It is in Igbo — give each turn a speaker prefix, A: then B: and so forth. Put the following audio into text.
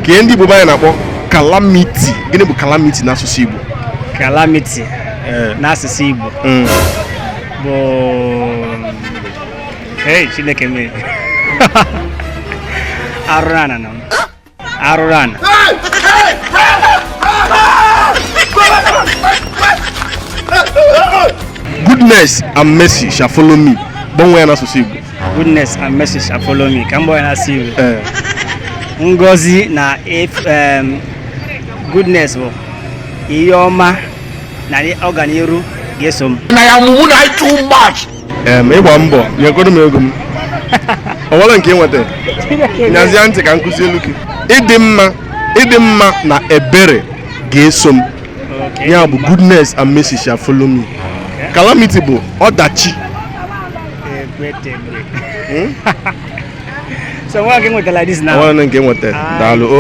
A: Ka ndị Igbo be anyị na-akpọ calamity, gịnị bụ calamity n'asụsụ Igbo?
B: Calamity n'asụsụ Igbo bụ, hey, Chineke mee, arụrụ ana na m arụrụ ana.
A: Goodness and mercy shall follow me, gbanwee ya n'asụsụ Igbo.
B: Goodness and mercy shall follow me, ka m gbanwee n'asụsụ Igbo. Ngozi na goodness bụ ihe ọma na ọganiru ga-eso m.
C: Na ya mumu na too much.
A: Ịgba mbọ nyegodo m ego m, ọ nwere nke ị nweta. Nyazie ntị ka m kụzie elu gị. Ịdị mma na ebere ga-eso m. Ya bụ goodness and mercy shall follow me. Calamity bụ ọdachi.
B: So nwa nke nwetara this now.
A: Ọ nwere nke nweta. Daalụ o.